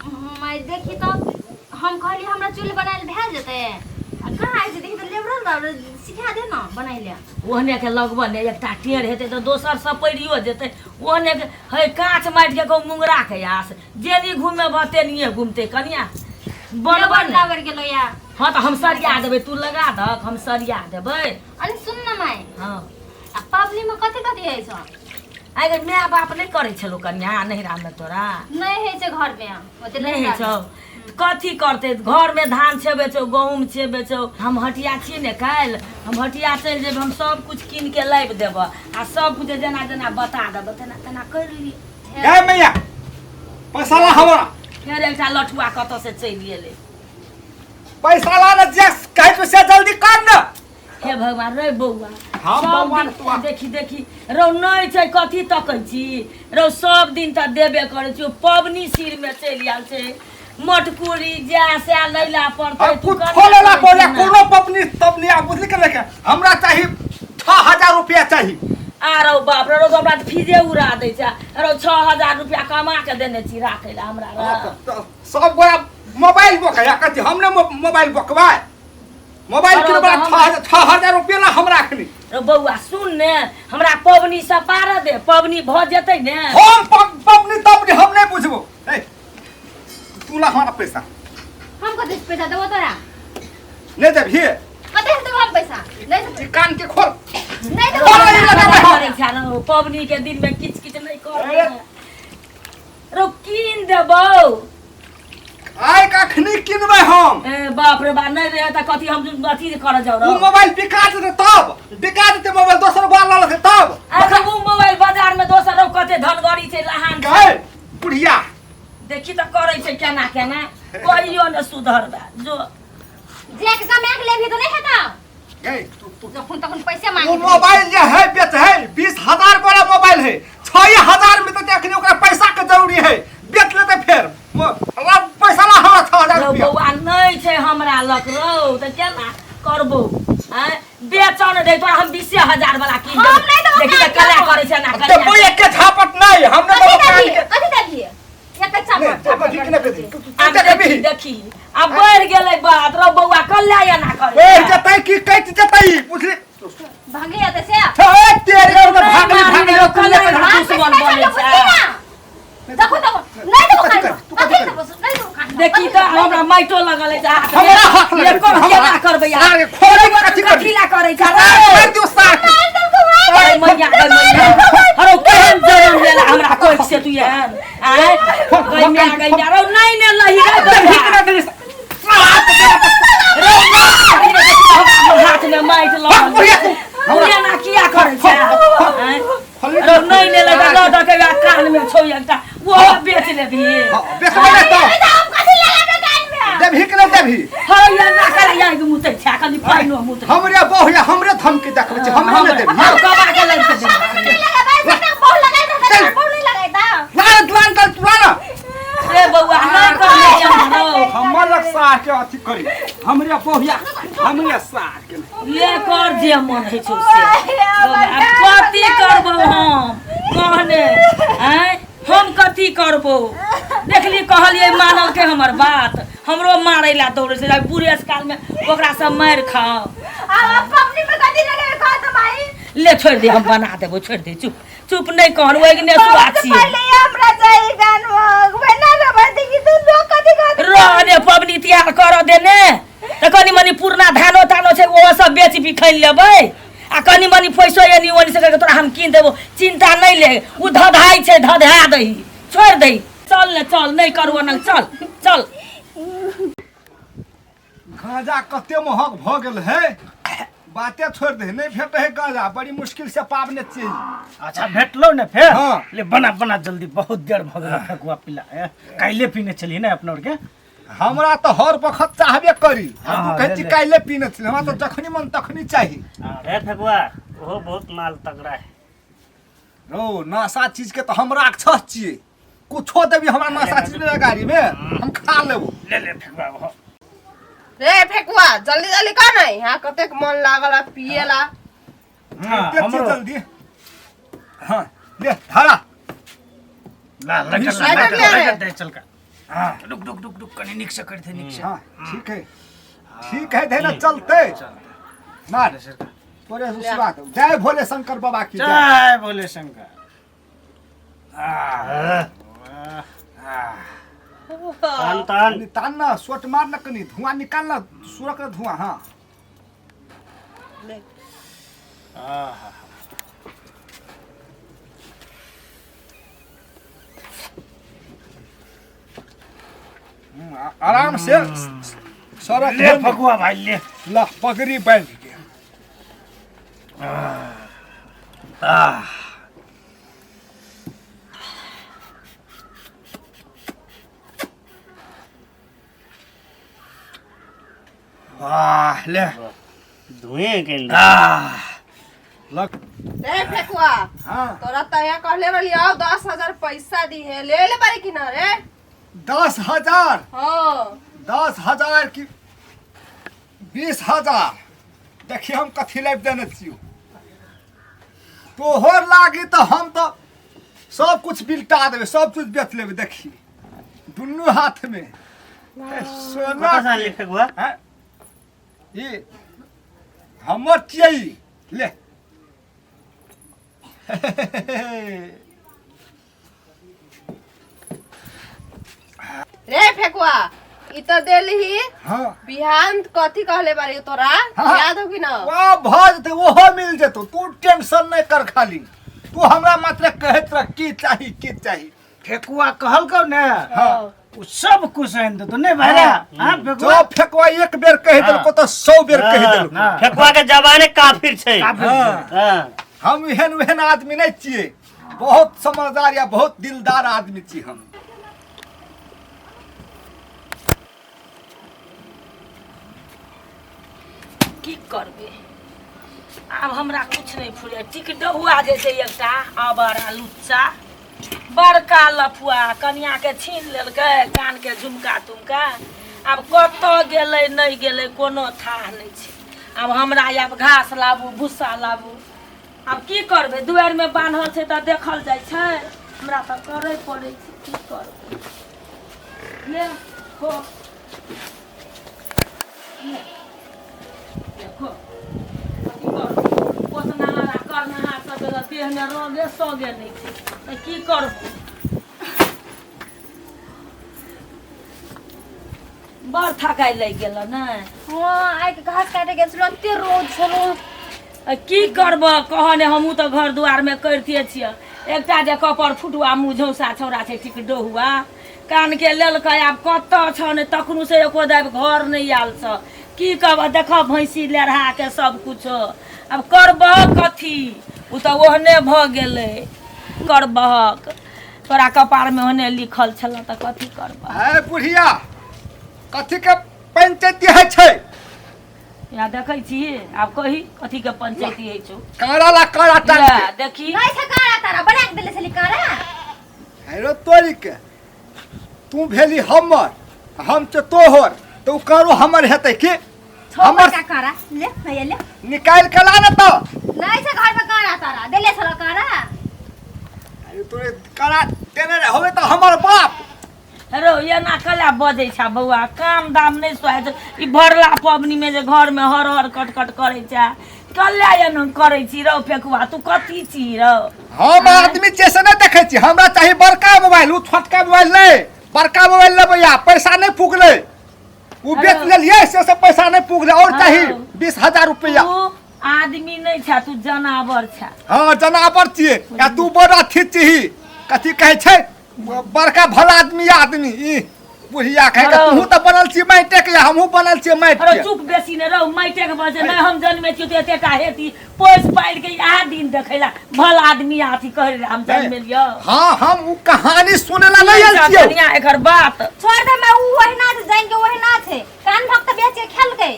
माय देखी तऽ हम कहली हमरा चूल्हि बनायल भए जेतै आ कहाँ होइ छै देखी तऽ लेबरल बाबू सिखा दे ने बनाय ले। ओहने के लगबऽ ने एकटा टेढ़ हेतै तऽ दोसर सपैरियो जेतै। ओहने के है काँच माटि के कहू मुंगरा के आस जेनी घुमेबह तेनिये घुमतै कनिया बनबऽ लेबर ने। लाबर गेलो या। हँ तऽ हम सरिया देबै, तू लगा दहक, हम सरिया देबै। अरे सुन न माय। हँ। आ पबनी में कथी कथी होइ छौ? आइ गे माय बाप नहि करै छलौ कनिया नैहरा में तोरा? नहि होइ छै घर में। ओते नहि होइ छौ? कथी करतै घर में? धान छेबे छौ, गहूम छेबे छौ। हम हटिया छी ने, काल्हि हम हटिया चलि जेबै, हम सब कुछ कीन के लाबि देबऽ आ सब कुछ जेना जेना बता देबऽ तेना तेना करि लिअ। गै मैया, पैसा ला हमरा। फेर एकटा लठुआ कतऽ से चलि एलै। पैसा ला ने, जे कहै छौ से जल्दी कर ने। हे भगवान रे बौआ। हम सब बौआ दिन ने तू आ। देखी देखी रौ, नहि छै कथी तकै छी रौ? सब दिन तऽ देबे करै छी, पबनी सिर में चलि आयल छै, मटकुरी जै सै लैला पड़तै। हम तू कुछो कनिया लेला करै पड़े छी ने। कोनो पबनी तबनी आ बुझली के लेके हमरा चाही 6000 रुपया चाही। आ रौ बाप रे, रौ हमरा तऽ फीजे उड़ा दै छै रौ। 6000 रुपया कमा के देने छी राखै लए हमरा रौ। हाँ, तऽ सब गोरा मोबाइल बोकै आ कथी हम ने मोबाइल बोकबै? मोबाइल अरे किनबै तऽ हम- 6000 रुपया ला हमरा अखनी। रौ बौआ सुन ने, हमरा पबनी से पार दे, पबनी भऽ जेतै ने। हम पबनी तबनी हम नहीं बुझबो। ए तू ला हमरा पैसा। हम कथी से पैसा देबो तोरा? नहीं देबही? कथी से देबो हम पैसा? नहीं देबो। ई कान के खोल। नहीं देबो। खोल ई लगा दे। करै छै रौ, पबनी के दिन में किच किच नहीं कर। अरे। रौ कीन देबौ। आइ कखनी किनबै हम? ए बाप रे बाप, नहीं रहे तऽ कथी हम अथी करऽ जाउ उ रौ? मोबाइल बिका जेतै तब, बिका जेतै मोबाइल, दोसर गोआ लऽ लेतै तब। अरे उ मोबाइल बाजार में दोसर रौ कते धनगड़ी छै, लहान छै। गै बुढ़िया। देखी तऽ करै छै केना केना, कहियो ने सुधरबे जो। जे के कमा के लेबही तऽ नहीं हेतौ। गै तू तू जखन तखन पैसे उ मांगे। मोबाइल जे है बेच है, 20,000 वाला मोबाइल है, 6000 में तो अखनी ओकरा पैसा के जरूरी है, बेच लेते फेर ला पैसा ला हमरा 6000 रौ रुपया। बौआ नहीं छै हमरा लग रौ तऽ केना करबौ? आँय बेचऽ ने दे तोरा, हम 20,000 वाला कीन हम देबौ। नहि देबौ देखी तऽ कान कला के। करै छै ना देबो कनिया। एके झापट नहीं हम ने कथी देबो कान देबही? के। कथी देबही? एक नहीं, चापट तू कथी के ने तू तू आब देखबी। देखी देखी आब बढ़ि गेलै बात रौ बौआ, कल्ला एना करै बढ़ छै? जेतै कि कटि जेतै बुझली? भागे जेतै से। हे तेरे रौ, के नहि भागली मारी भागली रौ, तू कल्ला ले हमरा दुश्मन बनै छै। देखो देखो, नहीं देबो कथी खाना। करी? तू कथी कथी करी? देबो? नहीं देबो खाना। देखी तऽ हमरा माइटो लगल अछि हाथ में। हमरा हाथ लगल एको छै, केना हमरा। करबै यार? सार के खोलै के कथी कथी करी? ला करै छै सार रौ? मारि दियौ सार के। गै मैया, गै मैया, अरे केहन जन्म लेला हमरा कोख से तू एहन? आँय गै मैया, गै मैया, रौ नहि ने लही रे देबही बौआ। कि नहि देबही? सार के रौ नहि, हमरा हाथ में माटि लगल। बुढ़िया तू, तू एना किया करै छै? आँय रौ नहि ने लगा लऽ दऽ के कान में छौ एकटा, ओहो बेच लेबही? हाँ, बेचबै नहि तऽ हम कथी लगाबे कान में? देबही कि नहि देबही? हँ एना करै या मुतै छै कनि पानिओ मुतै। हमरे बहु हमरे धमकी देखबै छै, हमरे नहि देबही? हँ कबा के लड़के देबै। नहीं लगाबे, सबटा बहु लगाइ रहता, बहु नहीं लगाइता। ला ला ला ला ना। ए बौआ नहि कहने छै रौ। हमर लग सार के अथी करी, हमरे बहुया हमरे सार के ले कर जे मन होइ छौ से। बौआ, आब कथी करबौ हम कहने? आँय हम कथी करबौ? देखली कहलियै मानलकै हमर बात, हमरो मारै ला दौड़ै छै। आब बूढ़े काल में ओकरा सब मारि खाओ। अब पबनी में कथी लगाबे कह तो भाई? ले छोड़ि दे, हम बना देबौ, छोड़ि दे। चुप चुप, नहि कहन ओहि ने सुआ सबसे छियै। पहले हमरा चाहिए गान में ना रबर देखी तो लोग कथी कहत? रह ने, पबनी तिहार करऽ दे ने तऽ कनि मनि पुरना धानो तानो छै, ओहो सब बेच बिखैन लेबै आ कनि मनि पैसो एनी ओनी से करिके तोरा हम कीन देबो, चिंता नहि ले। ओ धधाइ छै, धधा दही, छोड़ि दही। चल ने चल, नहि करू ओना, चल चल। गांजा कते महग भऽ गेल है, बाते छोड़ि दे, नहि भेटै है गांजा, बड़ी मुश्किल से पाबने छियै। अच्छा भेटलो ने फेर? हाँ। ले बना बना जल्दी, बहुत देर भऽ गेल ठकुआ पिला। काल्हि पीने छलियै ने अपना आरके। हमरा तऽ हर बखत चाहबे करी। हाँ, तू कहै ले, छी ले। काल्हि पीने छली, हमरा तऽ जखनी मन तखनी चाही। अरे ठकुआ ओहो बहुत माल तगड़ा है। रौ नशा चीज के तऽ हम राक्षस छियै, कुछो देबी हमरा नशा चीज में गाड़ी में हम खा लेबो। ले ले ठकुआ ओहो। रे फेकुआ, जल्दी जल्दी कर ने, यहाँ कतेक मन लागल है पिएला। हाँ, देख छी हमरो। जल्दी। हाँ ले धारा। ला लाइटर ला लाइटर लाइटर ले रे। लाइटर दे चल का। हाँ रुक रुक रुक रुक कनी नीक से करते नीक से। हाँ ठीक है ठीक है धे ना चलते मार तोरे से शुरुआत जय भोले शंकर बाबा की जय। जय भोले शंकर। तान तान कनी तान ना सोट मार ना कनी धुआं निकाल ना सुरक ना धुआं। हाँ ले। आहा आराम से सड़क ले फगुआ भाई ले। ला पगड़ी बांध गया। वाह ले धुएं के लग रे फेकुआ हाँ तोरा तया कहले रहली आओ 10,000 पैसा दी है ले ले बारे कि ना रे? 10,000 हाँ 10,000 की 20,000 देखिए हम कथी लाबि देने छियौ। तोहर लागी तो हम तो सब कुछ बिलटा देबै सब कुछ बेच लेबै। देखी दुनू हाथ में ए, सोना कतऽ से आनली फेकुआ? हैं? ई हमर छियै ई। ले रे फेकुआ ई तो देली हाँ बिहान कथी कहले बारे तोरा हाँ। याद हो कि ना? वाह भऽ जेतै ओहो मिल जेतौ तू टेंशन नहि कर खाली तू हमरा मात्र कहैत रह की चाही की चाही। फेकुआ कहलकौ ने हाँ उ सब कुछ आनि देतौ ने भैया। हाँ फेकुआ जो फेकुआ एक बेर कहि देलको तऽ 100 बेर कहि देलको। हाँ। फेकुआ के जबाने काफिर छै। काफिर छै। हाँ हम एहन ओहन आदमी नहि छियै बहुत समझदार या बहुत दिलदार आदमी छी हम। की करबै आब हमरा कुछ नहि फुरे। टिकडहुआ जे छै एकटा अबरा लुच्चा बड़का लफुआ कनिया के छीन लेलकै कान के झुमका तुमका। आब कतऽ गेलै नहि गेलै कोनो थाह नहि छै। आब हमरा आब घास लाबू भूसा लाबू आब की करबै दुआरिमे बान्हल छै तऽ देखल जाइ छै हमरा तऽ करै पड़ै छै की करबै। ले खो ले देखो कथी करबै पोसनहार आ करनहार सब देहमे रंगे सगे नहि छै तऽ की करबै। बड़ थकाइ लागि गेल ने। हाँ आइ के घास काटे गेल छलहुँ एते रौद छलौ। की करबह कह ने हमहूँ तऽ घर दुआरमे करिते छियै। एकटा जे कपर फुटुआ मुँह झौसा छौड़ा छै टिकडहुआ कानके लेलकै आब कतऽ छौ ने तखनो से एको दाबि घर नहि आयल छौ। की कहबह देखह भैंसी लेढ़ाके सब कुछो आब करबह कथी ओ तऽ ओहने भऽ गेलै। करबहक तोरा कपारमे ओहने लिखल छलऽ तऽ कथी करबह। है बुढ़िया कथी के पंचायती होइ छै? यहाँ देखै छी आब कही कथी के पंचायती होइ छौ। कारा ला कारा टांग ले, के। देखी नहि छै कारा तारा बना के देले छली कारा। हेरो तोरी के तू भेली हमर हम तो तोहर तो उ कारो हमर हेतै की? छौ हमर बड़का कारा ले हैया ले निकालि के ला ने तऽ। नहि छै घर में कारा तारा देले छल कारा। अरे तोरे कारा देने रहे होबे तऽ हमर बाप। हेरो एना कला बजै छै बौआ काम दाम नहि सोहाइ छै। ई भरला पबनीमे जे घरमे हर हर कट कट करै छै कल्ला एना करै छी रौ फेकुआ तू कथी छी रौ? हम आदमी छियै से नहि देखै छी हमरा चाही बड़का मोबाइल उ छोटका मोबाइल नहि बड़का मोबाइल लेबै आ पैसा नहि पुगलै उ बेच लेलियै से सब पैसा नहि पुगलै और चाही 20,000 रुपया। तू आदमी नहि छै तू जनावर छै। हाँ जनावर छियै आ तू बड़ अथी छिही कथी कहै छै बड़का भला आदमी आदमी ई बुढ़िया कहे के तू तऽ बनल छी माइटे के हमहूँ बनल छियै माइट अरे के। चुप बेसी ने रहो माइटे के बजे नहि हम जन्मे छियै तऽ एतेटा हेती पोसि पालि के इएह दिन देखैला भला आदमी अथी कहै रहे हम जन्मे लियौ। हाँ हम उ कहानी सुने ला नहीं आयल छियौ। कनिया एकर बात छोड़ दे मैं उ ओहिना छै जानि के ओहिना छै कान भक्त बेच के खेलकै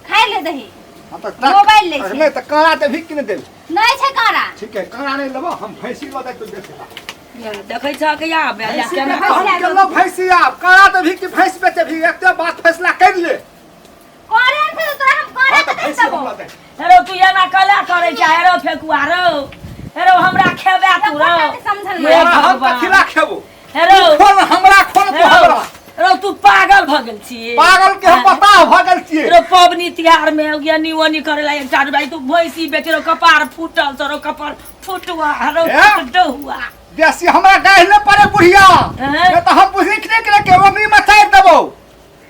खाइ ले दही। हाँ, तऽ मोबाइल लै छै। नहि तऽ कारा देबही कि नहि देबही? नहि छै कारा। ठीक है कारा नहि लेबो हम भैंसी लऽ जाय तो बेचे ला। देखै छह कि आब भैंसी के हम केलहुँ भैंसी आब कारा देबही कि भैंस बेचेबही एते बात फैसला कर ले। करे ने छै तोरा हम करे हाँ, तऽ के दे भैंसी देबो। हम लऽ जाय। हेरो तू एना कला करै छै हेरो फेकुआ रौ हेरो हमरा खेबे तू रौ। समझल हे तोरा हम भगवान। कथी ला खेबो? हेरो खोल हमरा खोल तू हेरो हमरा। भऽ गेल छी पागल के हम पता भऽ गेल छियै रो पबनी तिहार में यानी ओनी करे ला एकटा रुपया तू भैंसी बेचे रो कपार फूटल तो रो कपार फुटुआ रो ए? डहुआ बेसी हमरा गाहि नहि पड़े बुढ़िया हैं? नहीं तऽ हम बुझी के के के ओंगरी में चाटि देबौ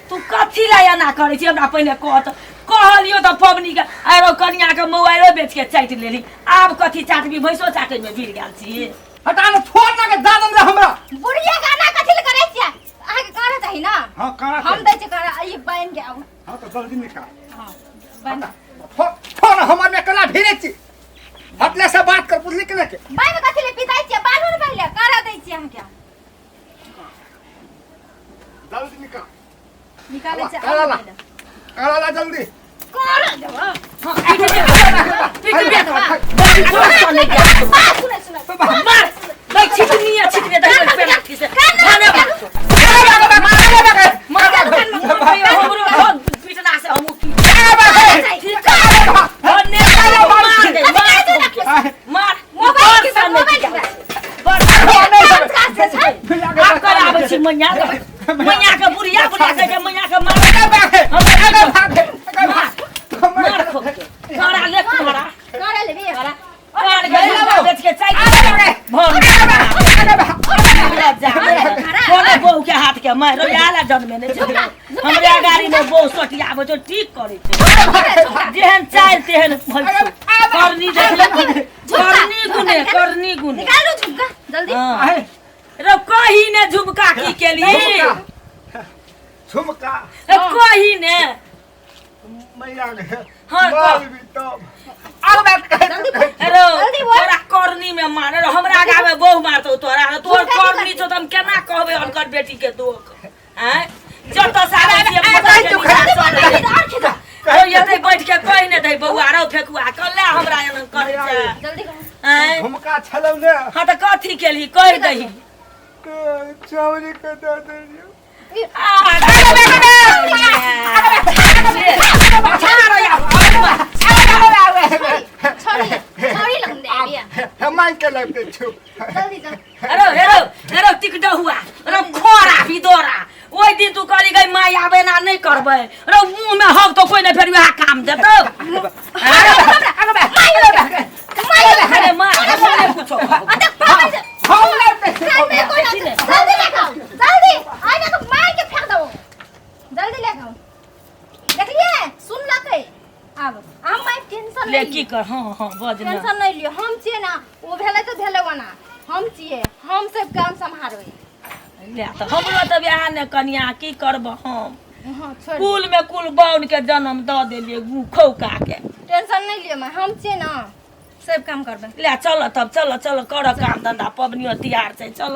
तू कथी ला एना करै छी हमरा पहिने कह तऽ कहलियो तऽ पबनी के आरो कनिया के मोबाइलो बेच के चाटि लेली आब कथी चाटबी भैंसो चाटे में भिड़ गेल छी हटा ने छोड़ ना के जा दे हमरा बुढ़िया गाना कथी ले करै छियै अहाँके काढ़ा चाही ना हां काढ़ा हम दै छियै काढ़ा ई बनि के आउ हां तो जल्दी निकाल हां बनि छोड़ छोड़ हमर में केना भिड़े छी हटले से बात कर बुझली के के बाइ में कथी ले पिताई छियै बालू ने पहिले काढ़ा दै छियै अहाँके जल्दी निकाल निकालै छियै काढ़ा ला काढ़ा ला जल्दी काढ़ा देबो पीट बे बड़ी जोर से नहीं गया सुनै सुनै मार नहीं छिटनी है छिटने दही में पेड़ से खाने मार हमरो पिटना से हम की मार दे मार मार मोबाइल के मोबाइल के आब कर आबै छी मैया के मैया के बुढ़िया बुढ़िया कहै छै मैया के मार मार खो करा ले करा काढ़ा लेबे कर के बेच के चाय भर जा कोनो बहू के हाथ के मार आला जन्मे ने छै हमरा गाड़ी में बहू सटियाबै छै ठीक करै छै जेहन चाल तेहन फल छै। करनी देखले करनी गुने करनी गुने निकालू झुमका जल्दी हाँ। रे कही ने झुमका की केली झुमका ए, कही ने मैया के हाँ, मार भी तब आर बात कह जल्दी बोल। अरे जल्दी बोल। तोरा करनी में मारे रे, हमरा आगा में बहु मारतौ तोरा रे, तोहर झुमका की करनी छौ त हम केना कहबै हुनकर बेटी के दोख आँय जतऽ से आबै छियै आ, फसल के आ, निशान जल्दी बोल, चलै। और खिचा ओ एतै बैठ के कहि ने दै बौआ रौ फेकुआ कल्ले हमरा एना करै छै जल्दी करू आँय झुमका छलौ ने हाँ तऽ कथी केलही कहि दही चौरी के दऽ देलियौ छोड़ी छोड़ी लग दे बिया मांग के लगते छु जल्दी जल्दी अरे हेरो हेरो टिकट हुआ अरे खोरा भी दोरा ओहि दिन तू कहली गई माय आबे ना नहीं करबै रे मुंह में हक तो कोई नहीं फेर वएह काम देतौ अरे माँ हमरा नहीं कुछो अरे पागल से हम लगते कान में कोई ना जल्दी लेके आओ जल्दी आइ ना तो मार के फेंक दो जल्दी लेके आओ देखलिए सुन लकै आब हम my tension ले नहीं की कर हाँ हाँ बज ना टेंशन नहीं लियो हम छियै ना ओ भेलै तऽ भेलै ओना हम छियै हम सब काम सम्हारबै ले तऽ हमरो तऽ बियाह ने कनिया की करब हम हाँ छोड़ कुल में कुल बाउन के जन्म दऽ देलियै गु खौका के टेंशन नहीं लियो माँ हम छियै ना सब काम करबै ले चल तब चल चल कर काम धंधा पबनियो तिहार छै चल।